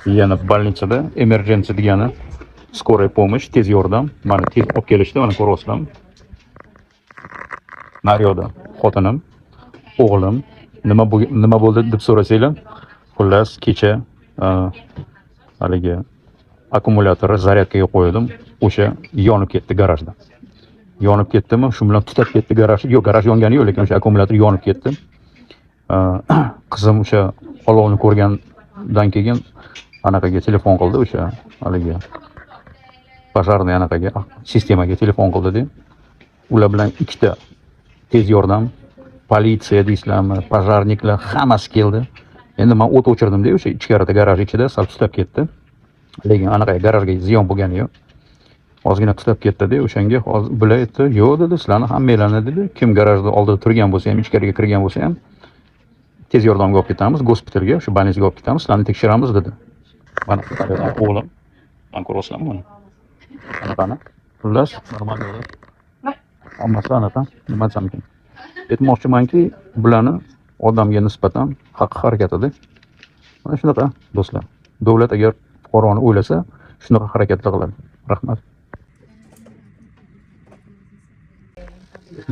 Yana больница da emergency degani скорая помощь, tez yordam. Mana tez olib kelishdi, mana ko'ryapsizlarmi? Naryoqda xotinim, o'g'lim. Nima bo'ldi deb so'rasanglar, xullas, kecha haligi akkumulyatorni zaryadkaga qo'ydim, o'sha yonib ketdi garajda. Yonib ketdimi, shu bilan tutab ketdi garaj. Yo'q, garaj yongani yo'q, lekin o'sha akkumulyator yonib ketdi. Qizim o'sha olovni ko'rgandan keyin anaqaga telefon qildi, o'sha haligi пожарный anaqaga, sistemaga telefon qildi. Ular bilan ikkita tez yordam, politsiya deysizlarmi, пожарник lar, hammasi keldi. Endi man o't o'chirdimda o'sha ichkarida, garaj ichida sal tutab ketdi, lekin anaqa garajga ziyon bo'lgani yo'q, ozgina tutab ketdida. O'shanga hozir bular aytdi, yo'q dedi, sizlarni hammanglarni dedi, kim garajda oldida turgan bo'lsa ham, ichkariga kirgan bo'lsa ham, tez yordamga olib ketamiz, gospitalga, o'sha больница ga olib ketamiz, sizlarni tekshiramiz dedi. Mana o'g'lim, mana ko'ryapsizlarmi buni, anaqani. Xullas, normal, hammasi anaqa. Nima desam ekan, aytmoqchimanki, bularni odamga nisbatan haqqi harakatida mana shunaqa, do'stlar. Davlat agar fuqaroni o'ylasa, shunaqa harakatlar qiladi. Rahmat,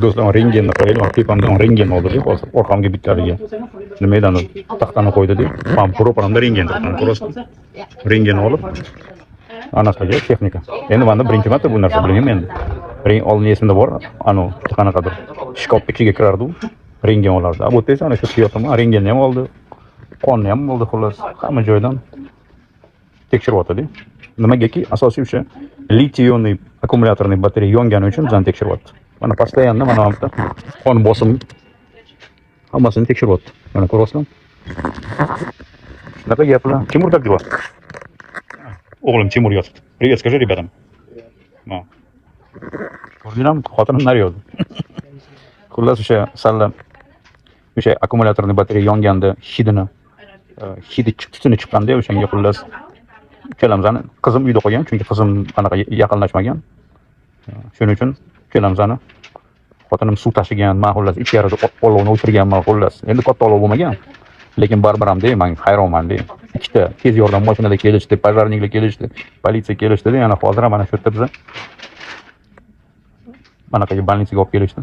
do'stlar. Rentgenni qaranglar, tepamdan rentgen oldi hozir. Orqamga bitta haligi, nima edi, anavi taxtani qo'ydida, man ro'paramda rentgen turibdi, ko'rasizmi? Rentgen olib, anaqaga texnika. Endi manda birinchi marta bu narsa, bilmayman endi. Oldin esimda bor, anavi qanaqadir shkafni ichiga kirardi u, rentgen olardi. A bu yerda esa ana shu yotaman, rentgenni ham oldi, qonni ham oldi, xullas, hamma joydan tekshiryaptida. Nimagaki, asosiy o'sha литий-ионный аккумуляторный batareya yongani uchun bizani tekshiryapti. Mana постоянно mana bu yerda qon bosim, hammasini tekshiryapti. Mana ko'ryapsizlarmi? Shunaqa gaplar. Тимур, как дела? O'g'lim Timur yotibdi. Привет скажи ребятам. No. Ko'rdinglarmi? Xotinim naryoqda. Xullas, o'sha salla o'sha аккумуляторный batareya yonganda hidini hidi tutuni chiqqanda o'shanga, xullas, uchalamizni qizim uyda qolgan, chunki qizim anaqa yaqinlashmagan. Shuning uchun uchalamizni xotinim suv tashigan, man xullas ichkarida olovni o'chirganman, xullas. Endi katta olov bo'lmagan. Lekin baribir ham man hayronman-da. Ikkita tez yordam mashinada kelishdi, пожарник lar kelishdi, politsiya kelishdi. Yana hozir ham mana shu yerda biza manaqaga больница ga olib kelishdi.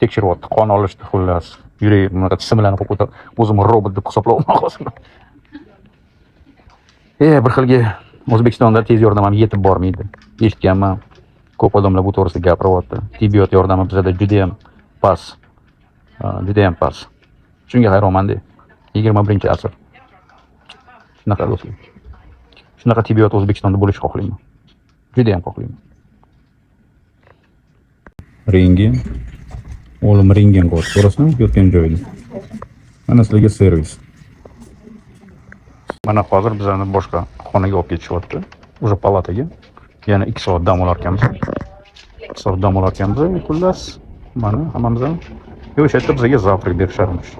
Tekshiryapti, qon olishdi, xullas. Yurak bunaqa simlarni qo'yib o'tirib, o'zimni robot deb hisoblayapman hozir. Bir xilga O'zbekistonda tez yordam ham yetib bormaydi. Eshitganman. Ko'p odamlar bu to'g'risida gapiryapti. Tibbiyot yordami bizada juda ham past. Juda ham past. Shunga hayronman-da. 21-asr. Shunaqa, do'stlar. Shunaqa tibbiyot O'zbekistonda bo'lishini xohlayman. Juda ham xohlayman. Rentgen. O'g'lim rentgen qilyapti. Ko'rasizmi? Yotgan joyida. Mana sizlarga servis. Mana hozir bizani boshqa xonaga olib ketishyapti. Уже palataga. Yana 2 soat dam olar ekanmiz. 2 soat dam olar ekanmiz. Xullas, mana hammamiz ham. Yo'q, o'sha yerda bizga завтрак berisharmish.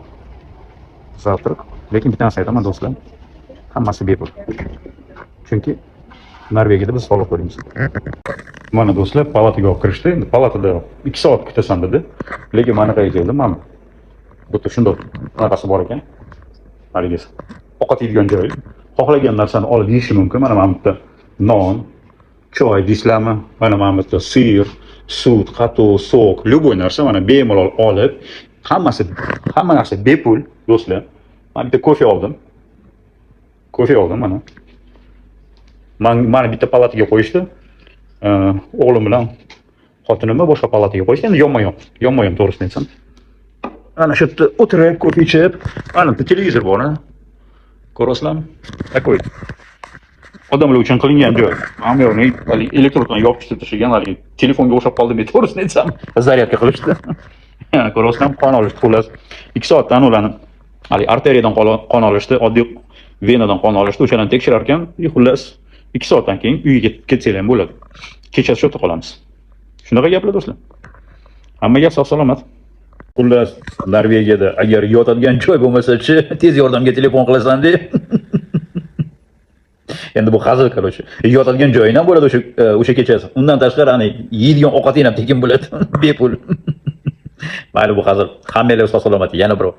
Завтрак. Lekin bitta narsa aytaman, do'stlar. Hammasi bepul. Chunki Norvegiyada biz soliq to'laymiz. Mana, do'stlar, palataga olib kirishdi. Endi palatada 2 soat kutasan dedi. Lekin mana qayerga keldim, mana. Bu yerda shundoq anaqasi bor ekan. Haligi ovqat yeydigan joy. Xohlagan narsani olib yeyishi mumkin. Mana bu yerda non, choy deysizlarmi? Mana bu yerda sir, sut, qatiq, сок, любой narsa mana bemalol olib, hammasi, hamma narsa bepul, do'stlar. Man bitta kofe oldim. Kofe oldim mana. Mani bitta palataga qo'yishdi. O'g'lim bilan xotinimni boshqa palataga qo'yishdi. Endi yonma-yon, yonma-yon, to'g'risini aytsam. Ana shu yerda o'tirib, kofe ichib, ana bitta televizor bor, ha. Ko'rasizlarmi? Такой. Odamlar uchun qilingan joy. Hamma yoqni haligi elektr bilan yopishtirib tashlagan, haligi telefonga o'xshab qoldim, to'g'risini aytsam. Zaryadka qilishdi. Ko'rasizlarmi? Qon olishdi, xullas. 2 soatdan ularni haligi arteriyadan qon olishdi, oddiy venadan qon olishdi, o'shalarni tekshirar ekan, и xullas 2 soatdan keyin uyga ketsanglar ham bo'ladi. Kechasi shu yerda qolamiz. Shunaqa gaplar, do'stlar. Hamma gap sog' salomat. Xullas, Norvegiyada agar yotadigan joy bo'lmasa-chi, tez yordamga telefon qilasan deb. Endi bu hazil, короче. Yotadigan joying ham bo'ladi o'sha kechasi. Undan tashqari hani yeydigan ovqating ham tekin bo'ladi. Bepul. Mayli, bu hazil. Hammanglar sog' salomat. Yana birov.